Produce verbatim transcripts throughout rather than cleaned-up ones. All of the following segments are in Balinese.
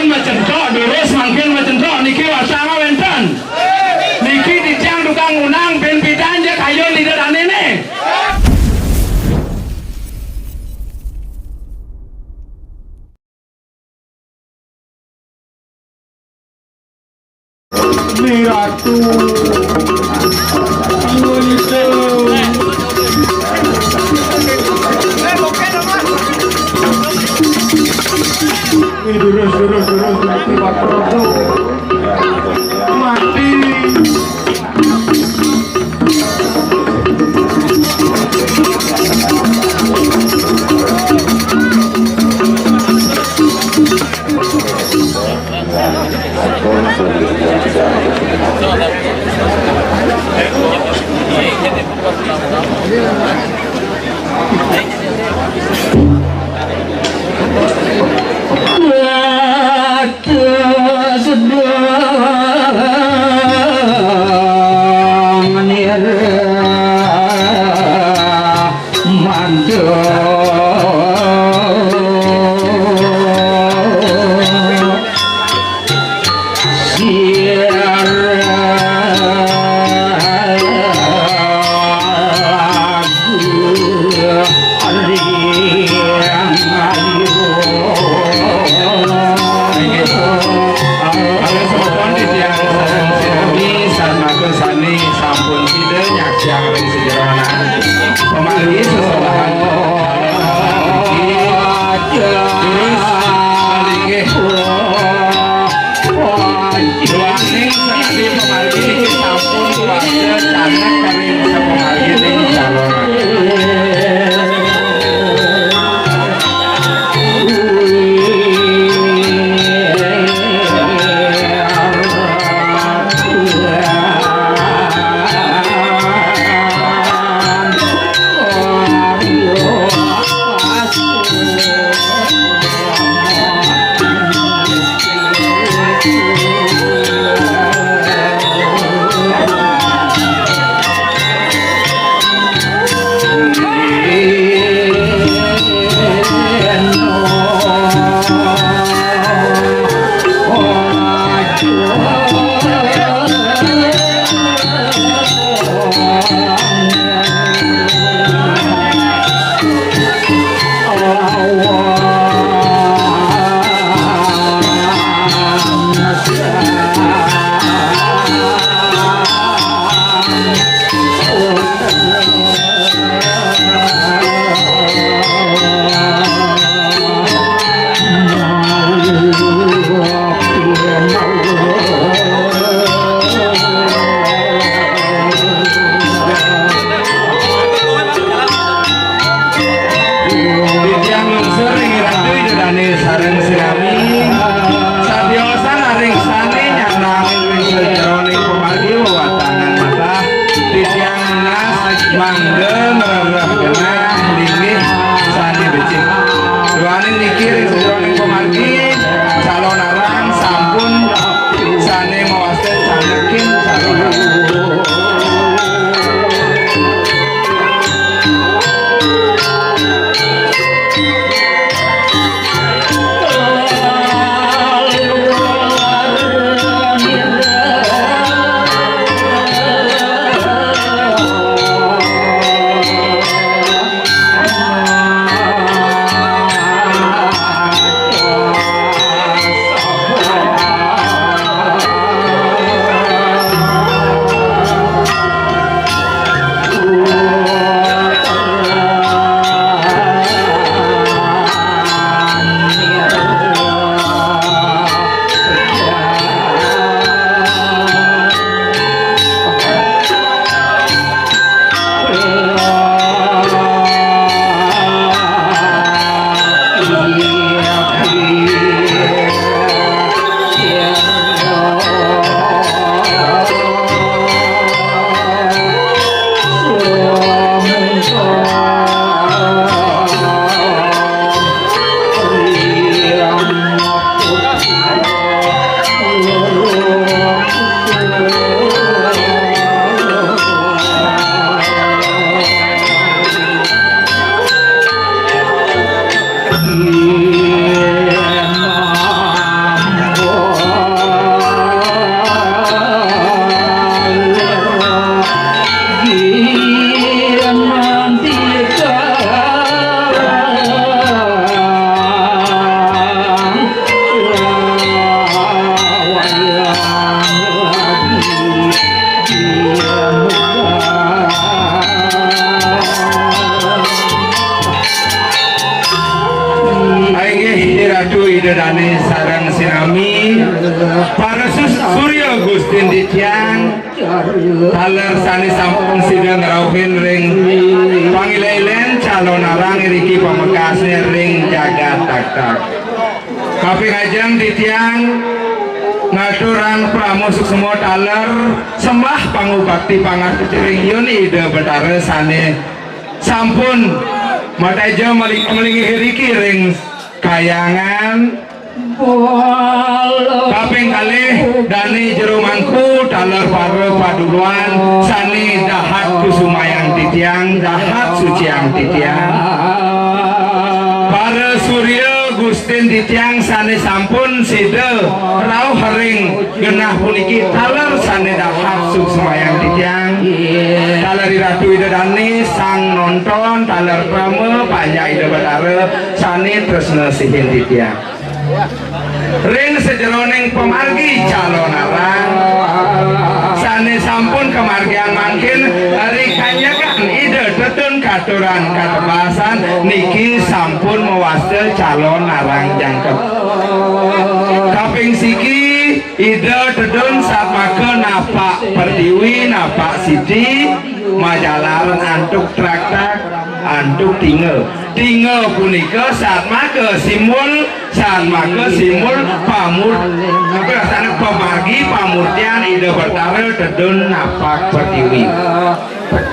Macentok, durus mangkin macentok niki watang wénten. Niki titiang tukang ngundang bin pidan ja kayun ida dané né. Ni Ratu. Ini durus, durus, durus, mati, Pak Prabu. Mati. Oleh sebab titiang sareng sinami sareng sami sampun sida nyaksiang ring sajeroning pamargi sesolahan. Terus, inggih. Duaning sakadi pamargi niki sampun warsa canek karing sapamargining calon. Titiang lungsur ring Ratu Ida Dané sareng sinami. Satiosan aring sané nyandang ring sajeroning pamargi wewatangan matah. Titiang nunas mangda ngrereh genah linggih sané becik. Duaning niki ring sajeroning pamargi, calon arang sampun sané mawasta canekin calon arang. Titiang taler sané sampun sida ngrauhin ring pangilén-ilén calonarang iriki pamekasné ring jagat Taktak. Kaping ajeng titiang ngaturang parama suksma taler sembah pangubakti pangastiti ring Ida Betara sané sampun mataja maling-, malinggih iriki ring kahyangan. Kaping kalih, dané jero mangku taler para paduluan sané dahat kusumayang titiang, dahat suciang titiang. Para surya gustin titiang sané sampun sida rauh ring genah puniki taler sané dahat suksmayang titiang. Taler Ratu Ida Dané, sang nonton, taler parama panjak Ida Betara sané tresna sihin titiang. Ring sajeroning pamargi calonarang sané sampun kamargiang mangkin, ri kanjekan Ida Tetun katuran katebasan niki sampun mawasta calonarang jangkep. Kaping siki, Ida Tetun satmaka napak pertiwi, napak siti, majalaran antuk traktak, antuk tinga. Tinga punika satmaka simbol, satmaka simbol pamur-, apa rasane pamargi pamurtian Ida Betara Tetun napak pertiwi.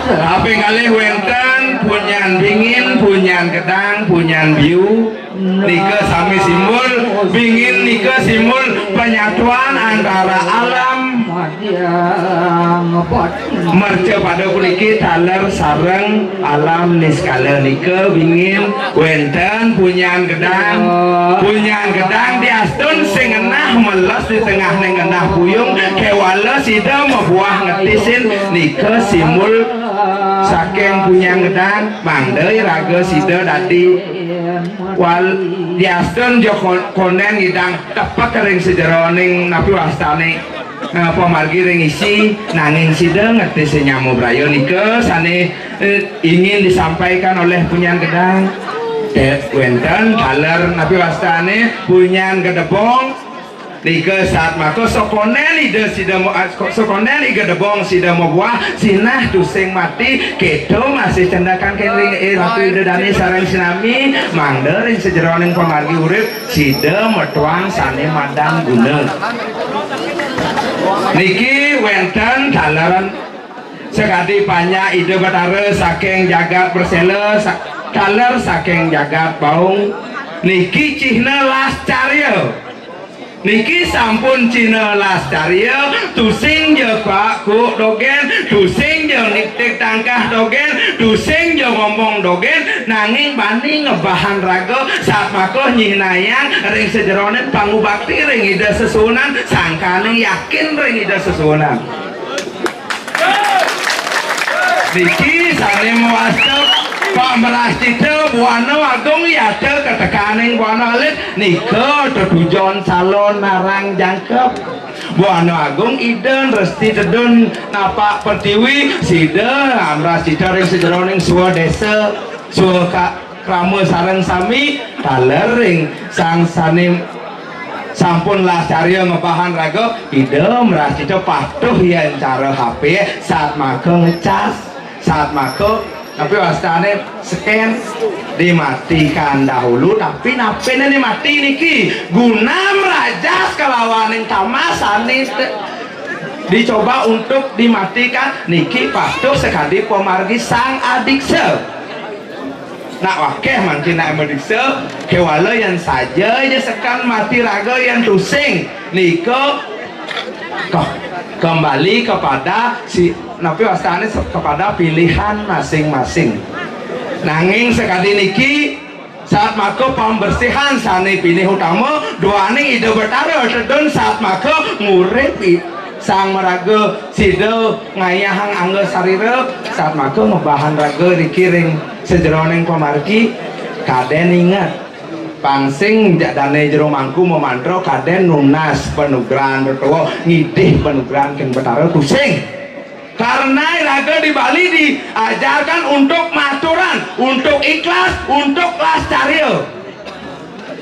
Kaping kalih wenten punyan bingin, punyan gedang, punyan biu. Nika sami simbol, bingin nika simbol penyatuan antara alam. Mercapada puniki taler sareng alam niskala nika bingin wenten punyan gedang. Punyan gedang diastun sing ngenah meles di tengahning genah puyung, kewala sida mabuah ngetisin, nika simbol saking punyan gedang, mangda iraga sida dadi wal-, diastun ja kon-, konden ngidang tepek ring sajeroning napi wastane, eh, pamargi ring isi, nanging sida ngetis nyama braya nika sane, eh, ingin disampaikan oleh punyan gedang. Te-, wenten taler napi wastane punyan gedebong. Nika satmaka sakonden Ida sida mo-, ah, sako-, sakonden Ida gedebong sida mabuah, sinah tusing mati, keto masih cendekan kén ring, eh, Ratu Ida Dane sareng sinami, mangda ring sajeroning pamargi urip sida metuang sane madan guna. Niki wenten taler sakadi panjak Ida Betara saking jagat Persela, sa-, taler saking jagat Baung. Niki cihna las carya. Niki sampun cihna las carya, tusing ja kuak-kuuk dogen, tusing ja niktik tangkah dogen, tusing ja ngomong dogen, nanging bani ngebahang raga, satmaka nyihnayang ring sajeroning pangubakti ring Ida Sesuunan, sangkaning yakin ring Ida Sesuunan. Niki sane mawasta pamrascita Buana Agung yata katekaning Buana Alit, nika tetujon calonarang jangkep. Buana Agung Ida Resti Tedun napak pertiwi, sida amrascita ring sajeroning swa desa, swa ka-, krama sareng sami, taler ring sang sane sampun las carya ngebahang raga, Ida mrascita patuh yen cara H P, satmaka ngecas, satmaka, tapi wastane scan, dimatikan dahulu, tapi napine dimati niki? Guna mrajas kalawaning tamas sane te-, dicoba untuk dimatikan, niki patuh sakadi pamargi sang adiksa. Nak wakeh mangkin nak madiksa, kewala yen saja ja sekan mati raga yen tusing. Nika ke-, kembali kepada si, napi wastane se-, kepada pilihan masing-masing. Nanging sakadi niki, satmaka pambersihan sane pinih utama, duaning Ida Betara Tedun satmaka nguripi sang maraga sida ngayahang angga sarira, satmaka ngebahang raga riki ring sajeroning pamargi, kaden inget. Pang sing ja dane jero mangku mamantra, kaden nunas panugrahan retoa, ngidih panugrahan king Betara tusing. Karena iraga di Bali diajarkan untuk maturan, untuk ikhlas, untuk las carya.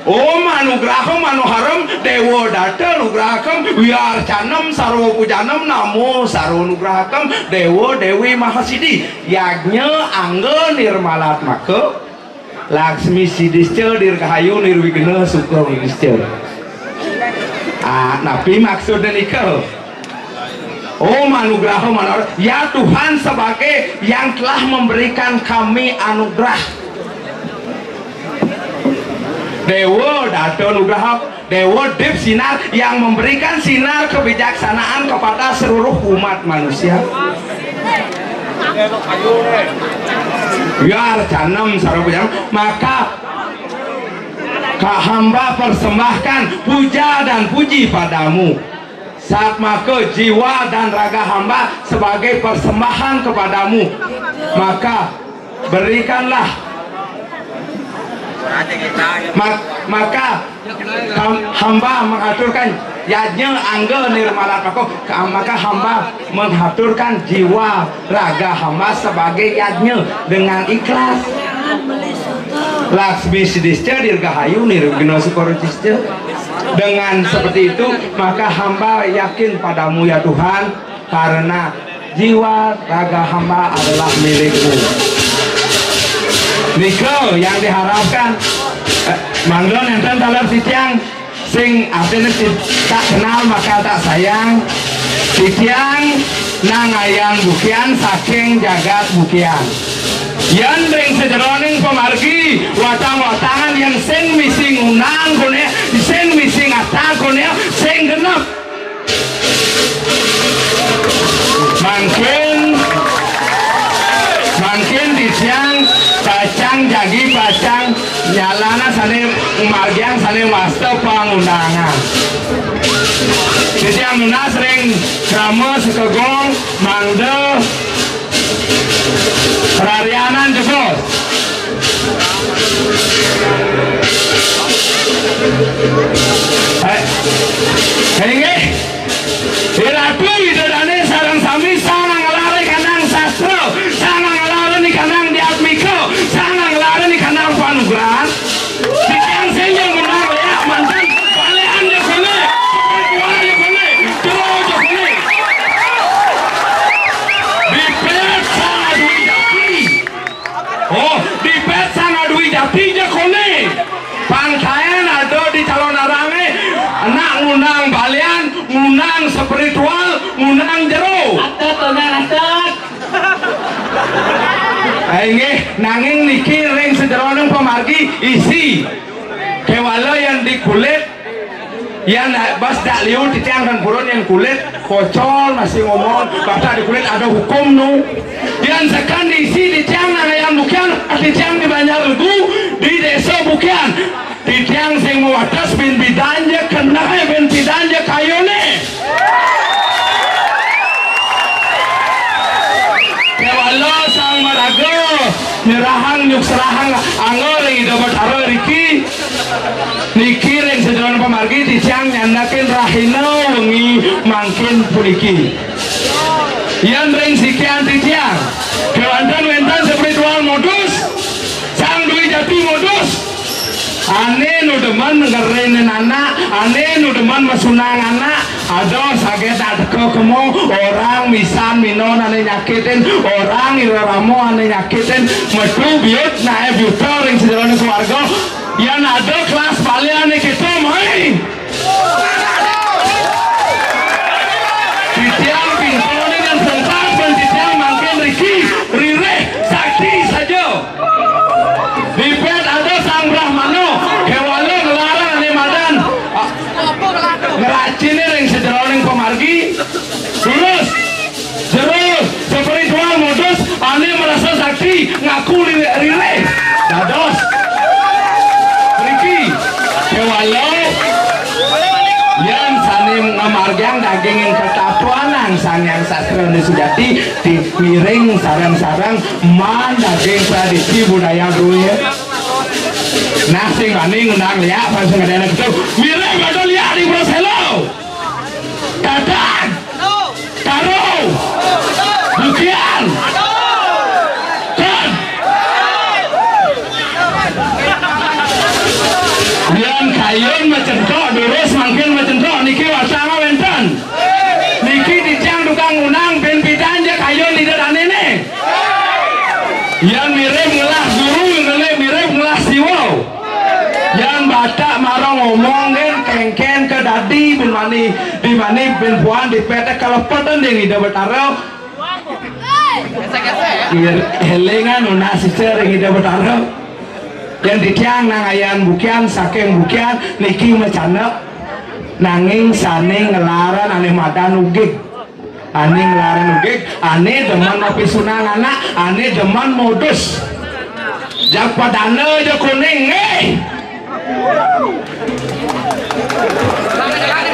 Om anugraham manoharam, dewa data nugrahakam, wiarcanam sarva pujanam, namo sarva nugrahakam, dewa dewi mahasidi, yajna angga nirmalatmaka, Laksmi sidisca dirgahayu nirwigna suka widisca. Ah, napi maksudnya nika? Oh, manugraha, manor. Ya Tuhan, sebagai yang telah memberikan kami anugerah. Dewa data nugraha, Dewa dip sinar yang memberikan sinar kebijaksanaan kepada seluruh umat manusia. Ya arcanam sarwa pujanam, maka hamba persembahkan puja dan puji padamu. Satmaka jiwa dan raga hamba sebagai persembahan kepadamu, maka berikanlah. Mak-, maka ham-, hamba mengaturkan yajna angga nirmalatmaka, ka-, maka hamba menghaturkan jiwa raga hamba sebagai yajna dengan ikhlas. Laksmi sidisca dirgahayu nirwigna sukarucisca. Dengan seperti itu, maka hamba yakin padamu, ya Tuhan, karena jiwa raga hamba adalah milikmu. Nika yang diharapkan. Eh, mangda nenten taler titiang. Sing artinya ti-, tak kenal maka tak sayang. Titiang Nangayang Bukian saking jagat Bukian. Yan ring sajeroning pamargi, watang-watangan yang sing misi ngundang koné, sing misi ngatak koné, sing genep. Mangkin, mangkin titiang pacang jagi, pacang nyalana sané margiang sané wasta pangundangan. Titiang nunas ring krama sakegong mangda raryanan jebos. Hai. Hai, inggih. Iratu Ida Dané sareng sami sang nglarén kanang sastra, sang nglarén kanang diatmika, sang nglarén kanang panugrahan. Titiang sing nyang ngundang léak manten, palékan ja koné, palékan ja koné, jero ja koné. Dipét sang adui jati. Oh, dipét sang adui jati ja koné. Pang taén ada di Calonarangé, anak ngundang balian, ngundang spiritual, ngundang jero. Atat, Tuan, atat. Ah, inggih, nanging niki ring sajeroning pamargi isi. Kéwala yan di kulit, yan bas dak liu titiang kan purun yan kulit, pocol masih ngomong, bata di kulit ada hukum nu. Yan sekan diisi titiang Nangayang Bukian, titiang di Banjar Legu, di Désa Bukian. Titiang sing mawates bin bidan ja keneh, bin bidan ja kayuné. Kéwala sang maraga nyerahang nyuksrahang angga ring Ida Betara riki. Niki ring sajeroning pamargi titiang nyandakin rahina wengi mangkin puniki. Yan ring sikian titiang, kéwanten wénten spiritual modus, sang dwi jati modus. Ané nu demen ngerénin anak, ané nu demen masunang anak, aduh, saget tak teka kemo, orang misan minon ané nyakitin, orang iraramo ané nyakitin, metu biut naé biuta ring sajeroning keluarga. Yan ada kelas baliané kita, mai. Titiang pintoné dan sengkak, dan titiang mangkin riki, ririh, sakti saja. Dipét ada Sang Brahmana, kéwala nglarang ané madan, ah, ngeraciné ring sajeroning pamargi. Terus, jero, spiritual modus, ané merasa sakti, ngaku ririh-ririh. Dados. Riki, kéwala, yan sané ngamargiang daging ing katapuanang Sang Hyang Sastra Sujati, dipiring sareng-sareng man daging tradisi budaya Braya. Nah, sing wani ngundang léak, pang sing ada anak itu. Mireng pada léak di Braselo. Dadang. Taro. Bukian. Kan. Yan Mani, di mani ben puan di pété kalepeten ring Ida Betara. Ieu élingan nunas ica ring Ida Betara. Yén titiang nangayaan bukian saking bukian niki macanda. Nanging sané nglarang ané madan ugig. Ané nglarang ugig, ané demen mapisunang anak, ané demen modus. Jag padana ja kuning, nggih.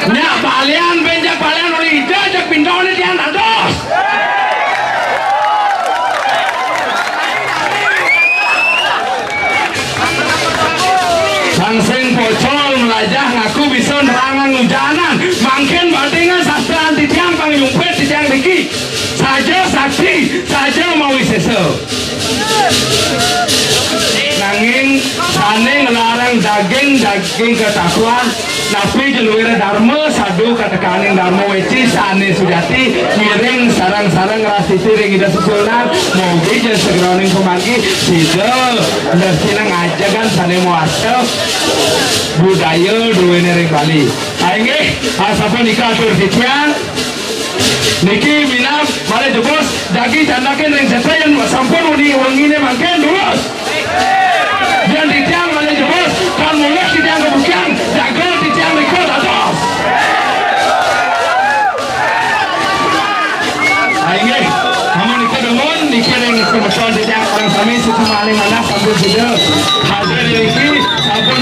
Nyak balian, ben jag balian, uli ija, jag pinda, uli tiang dados. Sang sing pocol melajah ngaku bisa nerangan ujanan. Mangkin bandingan sastran titiang pang nyumpit titiang niki. Saja sakti, saja mawisésa. Nanging sané nglarang daging, daging katakuan, napi jeluwiré darma, sadu katekaning darma wéci, sané sujati, ngiring sareng-sareng ngrastiti ring Ida Sesuunan, mugi ja sajeroning pamargi, sida lestina ngajegang sané mawasta budaya druéné ring Bali. Inggih, asapunika atur titiang. Niki minab malih jebos, jagi candakin ring seta yén sampun wengi wenginé mangkin durus. Yén titiang malih jebos, tan mulih titiang ka bukian, jaga titiang nika dados. Inggih, amun nika dumun, niki ring semeton titiang sareng sami sida malih manah sampun sida hadir niki, sampun